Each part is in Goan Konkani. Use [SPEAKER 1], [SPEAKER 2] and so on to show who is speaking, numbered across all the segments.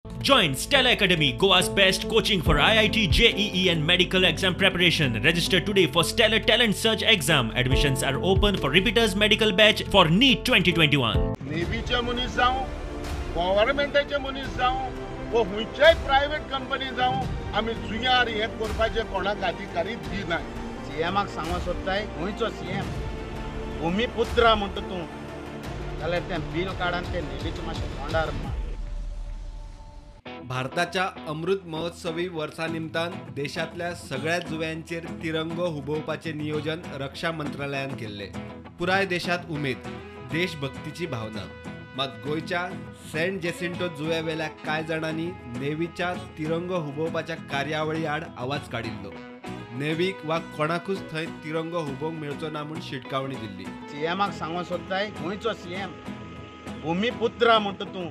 [SPEAKER 1] Join Stella Academy, Goa's best coaching for IIT, JEE and medical exam preparation. Register today for Stellar Talent Search exam. Admissions are open for repeaters medical batch for NEET 2021.
[SPEAKER 2] नेव्हीचे मनीस जावं, गव्हर्मेंटाचे मनीस जावं वो खंयच्याय प्रायव्हेट कंपनी जावं, आमी जुंयार हें करपाचें कोणाक अधिकारी दिनाय.
[SPEAKER 3] सीएमाक सांगूंक सोदताय, गोंयचो सीएम भुमीपुत्रा म्हणटा तूं, जाल्यार तें बील काड आनी तें नेव्हीचें मातशें तोंडार मार.
[SPEAKER 4] भारताच्या अमृत महोत्सवी वर्सा निमतान देशांतल्या सगळ्या जुव्यांचेर तिरंगो हुबोवपाचें नियोजन रक्षा मंत्रालयान केल्लें. पुराय देशांत उमेद, देशभक्तीची भावना. मात गोंयच्या सेंट जेसिंटो जुव्यावेल्या कांय जाणांनी नेव्हीच्या तिरंगो हुबोवपाच्या कार्यावळी आड आवाज काडिल्लो. नेव्हीक वा कोणाकूच थंय तिरंगो हुबोवंक मेळचो ना म्हूण शिटकावणी दिल्ली.
[SPEAKER 3] सीएमाक सांगूंक सोदताय, गोंयचो सीएम भुमीपुत्रा म्हणटा तूं,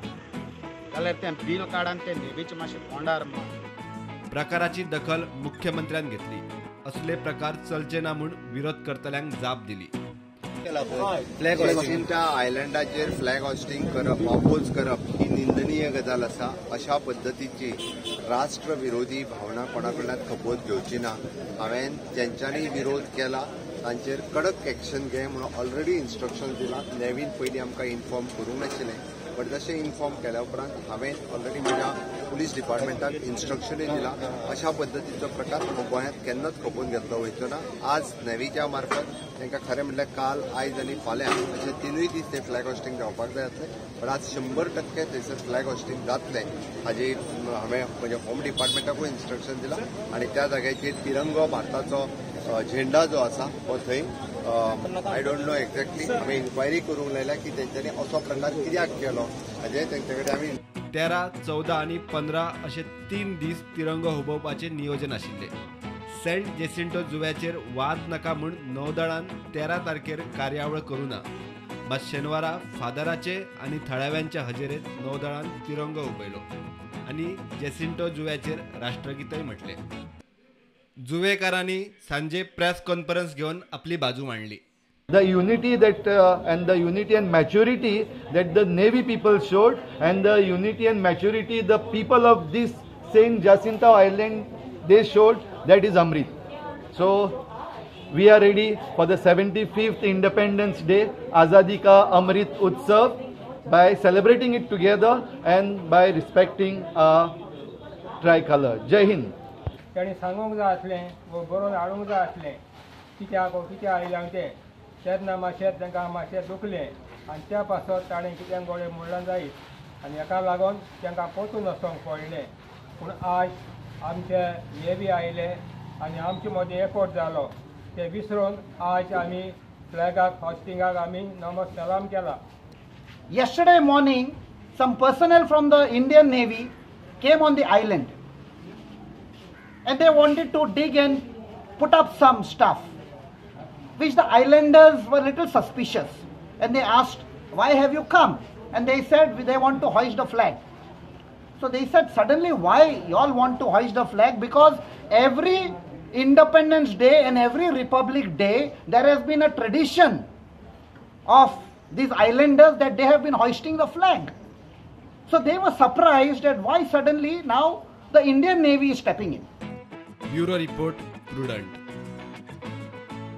[SPEAKER 3] जाल्यार तें बील काड आनी तें नेव्हीचें मातशें तोंडार मार.
[SPEAKER 4] प्रकाराची दखल मुख्यमंत्र्यान घेतली. असले प्रकार चलचे ना म्हूण विरोध करतल्यांक जाप दिली.
[SPEAKER 5] फ्लॅग हॉस्टिंगच्या आयलंडाचेर फ्लॅग हॉस्टिंग करप, अपोज करप ही निंदनीय गजाल आसा. अशा पद्दतीची राष्ट्र विरोधी भावना कोणा कडल्यान खपोवन घेवची ना. हांवें ज्यांच्यांनी विरोध केला तांचेर कडक एक्शन घे म्हणून ऑलरेडी इन्स्ट्रक्शन दिलां. नेव्हीन पयलीं आमकां इन्फॉर्म करूंक नाशिल्लें, बट जशें इन्फॉर्म केल्या उपरांत हांवें ऑलरेडी म्हज्या पुलीस डिपार्टमेंटाक इन्स्ट्रक्शनूय दिलां. अशा पद्दतीचो प्रकार गोंयांत केन्नाच खपोवन घेतलो वयचो ना. आज नेव्हीच्या मार्फत तांकां खरें म्हणल्यार काल, आयज आनी फाल्यां अशे तिनूय दीस ते फ्लॅग हॉस्टिंग जावपाक जाय आसलें, बट आज 100% थंयसर फ्लॅग हॉस्टिंग जातलें हाजी हांवें म्हज्या होम डिपार्टमेंटाकूय इन्स्ट्रक्शन दिलां. आनी त्या जाग्याचेर तिरंगो भारताचो झेंडा जो आसा हो थंय I don't know exactly, हांवें इन्क्वायरी करूंक लायल्या की तेंच्यांनी असो प्रकार कित्याक केलो हाजें तेंचे कडेन आमी
[SPEAKER 4] 13, 14 आनी 15 अशे 3 दीस तिरंगो हुबोवपाचें नियोजन आशिल्लें. सेंट जेसिंटो जुव्याचेर वाद नाका म्हूण नौदळान 13 तारखेर कार्यावळ करूं ना. मात शेनवारा फादराचे आनी थळाव्यांच्या हजेरेंत नौदळान तिरंगो हुबयलो आनी जेसिंटो जुव्याचेर राष्ट्रगीतय म्हटलें. जुवेकारांनी सांजे प्रेस कॉन्फरन्स घेवन आपली बाजू मांडली.
[SPEAKER 6] The unity that and the unity and maturity that the Navy people showed, and the unity and maturity the people of this Saint Jacinto Island they showed, that is Amrit. So we are ready for the 75th Independence Day, Azadi Ka Amrit Utsav, by celebrating it together and by respecting our tricolor. Jai Hind.
[SPEAKER 7] ताणें सांगूंक जाय आसलें वो बरोवन हाडूंक जाय आसलें कित्याक वो कित्याक आयलें तें. तेन्ना मातशें तांकां मातशें दुखलें आनी त्या पासत ताणें कितें गोळे मोडलां जायत आनी हेका लागून तांकां परतून वचोंक पडलें. पूण आयज आमचे नेव्ही आयले आनी आमचे मदीं एकवट जालो ते विसरून आयज आमी फ्लॅगाक हॉस्टिंगाक आमी नमस सलाम केला.
[SPEAKER 8] Yesterday morning, some personnel from the Indian Navy came on the island and they wanted to dig and put up some stuff, which the islanders were little suspicious, and they asked, why have you come? And they said they want to hoist the flag. So they said, suddenly why you all want to hoist the flag? Because every Independence Day and every Republic Day there has been a tradition of these islanders that they have been hoisting the flag. So they were surprised at why suddenly now the Indian Navy is stepping in.
[SPEAKER 4] Bureau Report, Prudent.